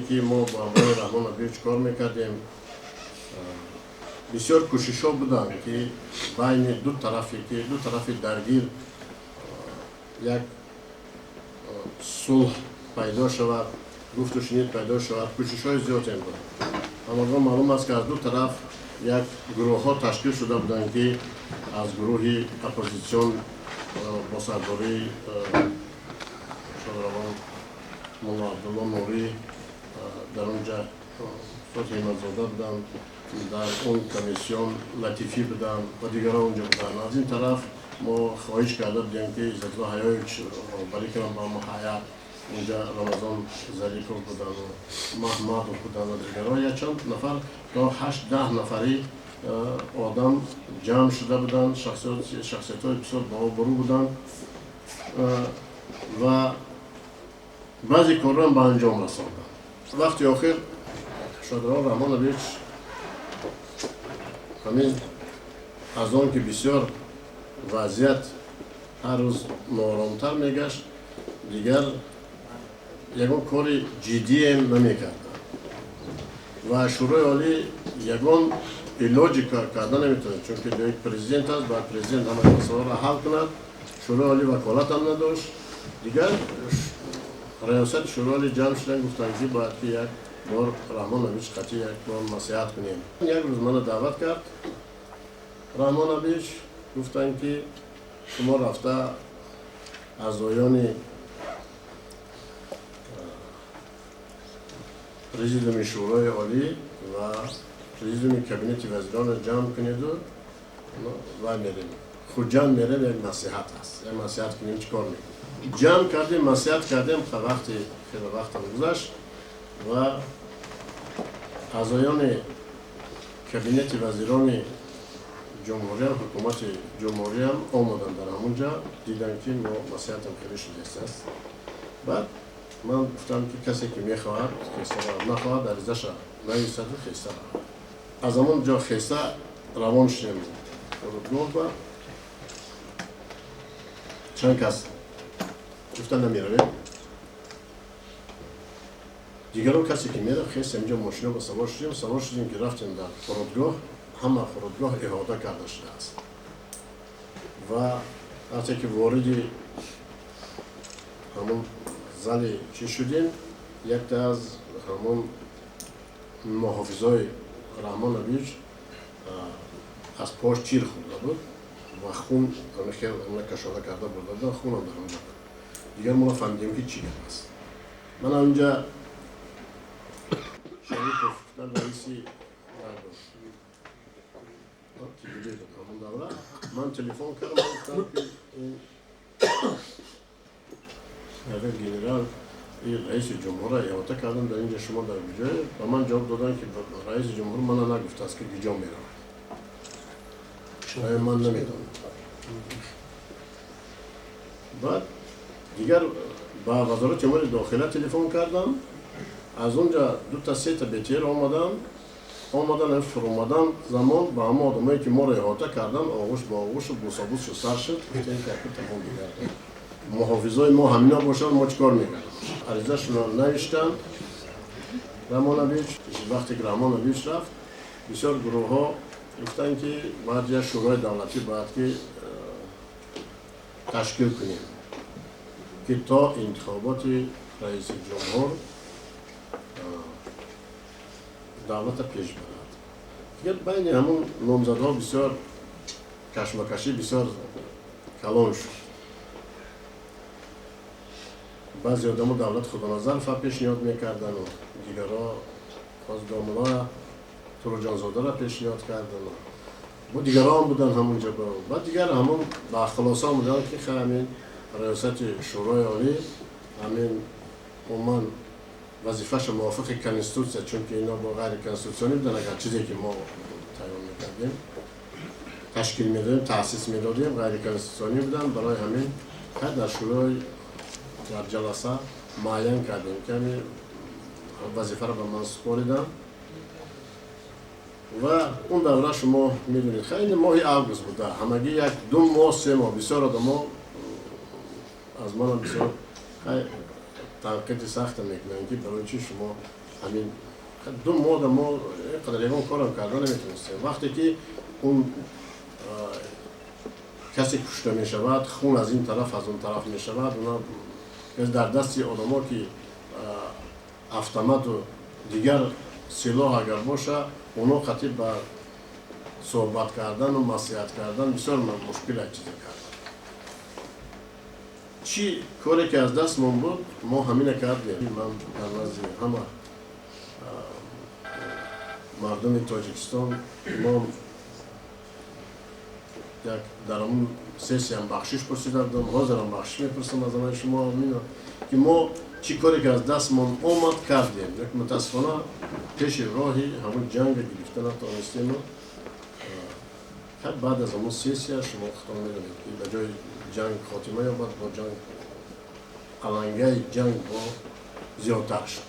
ки мо бо ҳамроҳи Раҳмон Набиевич кор мекардем, бисёр кӯшишҳо буданд, ки байни ду тарафе, ки ду тарафи даргир, як сулҳ пайдо шавад, гуфту шунид пайдо шавад. Кӯшишҳои зиёдем буд. Ҳамагон маълум аст, ки аз ду тараф як гурӯҳҳо ташкил шуда буданд, ки аз гурӯҳи оппозитсион бо сардории шодравон Мулло Абдулло Нурӣ, дар он ҷа устод Ҳимматзода буданд, дар он комиссион Латифӣ буданд ва дигарон онҷо буданд. Аз ин тараф мо хоҳиш карда будем, ки Иззатулло Ҳаёевич роҳбарӣ кунанд ба мо ҳайат. Онҷа Рамазон Зарипов будану Маҳмадов будану дигарон, якчанд нафар, то 8-10 нафари одам ҷамъ шуда буданд, шахсиятҳои бисёр бообрӯ буданд ва баъзе корро ба анҷом расонданд. Вақти охир Шодравон Раҳмонович ҳамин аз он ки бисёр вазъият ҳар рӯз нооромтар мегашт, дигар ягон кори ҷиддием намекарданд ва Шӯрои Олӣ ягон илоҷи карда наметавонад, чунки ҷои президент аст, бояд президент ҳамаи масъаларо ҳал кунад. Шӯрои Олӣ ваколатам надошт. Дигар раёсати Шӯрои Олӣ ҷамъ шудан, гуфтанд, ки бояд ки як бор Раҳмон Набиевич қатъи як бор маслиҳат кунем. Як рӯз мана даъват кард Раҳмон Набиевич, гуфтанд, ки шумо рафта аъзоёни президиуми Шӯрои Олӣ ва президиуми Кабинети вазиронро ҷамъ кунеду ва мерем Хуҷанд, мерем, як маслиҳат аст, як маслиҳат кунем, чӣ кор мекунем. Ҷамъ кардем, маслиҳат кардем. Вақти хеле вақтам гузашт ва аъзоёни Кабинети вазирони ҷумҳуриям, ҳукумати ҷумҳуриям омаданд дар ҳамон ҷа, диданд, ки мо маслиҳатам хеле шудааст. Баъд ман гуфтам, ки касе ки мехоҳад, хеста равад, нахоҳад, аризаша нависаду хеста равад. Аз ҳамон ҷо хеста равон шудем фурудгоҳ. Ба чанд кас гуфта намеравем, дигаро касе ки мерафт, хест. Инҷо мошино ба савор шудем, савор шудем, ки рафтем дар фурудгоҳ, ҳама фурудгоҳ иҳота карда шудааст. Ва вақте ки вориди ҳамон зали чӣ шудем, якта аз ҳамон муҳофизои Раҳмон Набиевич аз пош тир хӯрда буд ва хун хел кашола карда бурда буд, хунам дар онҷо буд. Дигар мо нафаҳмидем, ки чӣ гап аст. Ман онҷа Шарипов раиси ҳамон давра ман телефон кардам, гуфтам, ки ин генерал, раиси ҷумҳурро иҳота кардам дар инҷа, шумо дар куҷое? Ба ман ҷавоб доданд, ки раиси ҷумҳур мана нагуфтааст, ки куҷо меравад, ман намедонам. Баъд дигар ба Вазорати умури дохила телефон кардам. Аз он ҷа дута сета БТР омадан, омадан, фуромадан замон ба ҳама одамое, ки моро иҳота кардан, оғӯш ба оғӯшу бусабусшу сар шуд. Гуфтем, ки аку тамом, дигар муҳофизои мо ҳамино бошанд, мо чӣ кор мекардем? Аризашонро навиштанд. Раҳмонович, вақте ки Раҳмонович рафт, бисёр гурӯҳҳо гуфтанд, ки бояд як шӯрои давлатӣ бояд ки ташкил кунем, ки то интихоботи раиси ҷумҳур давлата пеш барад. Дигар байни ҳамон номзадҳо бисёр кашмакашӣ бисёр калон шуд. Баъзе одамо Давлат Худоназарова пешниҳод мекардану дигарро Домулла Туруҷонзодаро пешниҳод кардану бо дигарон буданд ҳамонҷа. Баъд дигар ҳамон ба хулоса омаданд, ки ҳамин раёсати Шӯрои Олӣ ҳамин умуман вазифаша мувофиқи конститутсия, чунки ино бо ғайри конститутсионӣ буданд, агар чизе ки мо тайёр мекардем, ташкил медодем, таъсис медодем, ғайриконститутсионӣ буданд. Барои ҳамин дар шӯрои дар ҷаласа муайян кардем, ки ҳамин вазифаро ба ман супоридам. Ва он давра, шумо медонед, хеле моҳи август буда, ҳамагӣ як 2 моҳ, 3 моҳ. Бисёр одамо аз манам бисёр танқиди сахта мекунанд, ки барои чӣ шумо Ҳамин 2 моҳ мо қадар ягон корам карда наметонистем. Вақте ки он касе кушта мешавад, хун аз ин тараф, аз он тараф мешавад, дар дасти одамо ки автомату дигар силоҳ агар боша, оно қатъи ба суҳбат кардану маслиҳат кардан бисёр мушкил чизе кардан. Чӣ коре ки аз дастмон буд, мо ҳамина кардем. Ман дар назди ҳама мардуми Тоҷикистон мо як дар ҳамун сессиям бахшиш пурсида будам, ҳозирам бахшиш мепурсам аз ҳамаи шумо, ки мо чӣ коре ки аз дастмон омад, кардем. Лекин мутаассифона пеши роҳи ҳамун ҷанга гирифта натонистему. Баъд аз ҳамун сессия, шумо худтон медонед, ки ба ҷои ҷанг хотима ёбад, бо ҷанг қалангаи ҷанг бо зиёдтар шуд.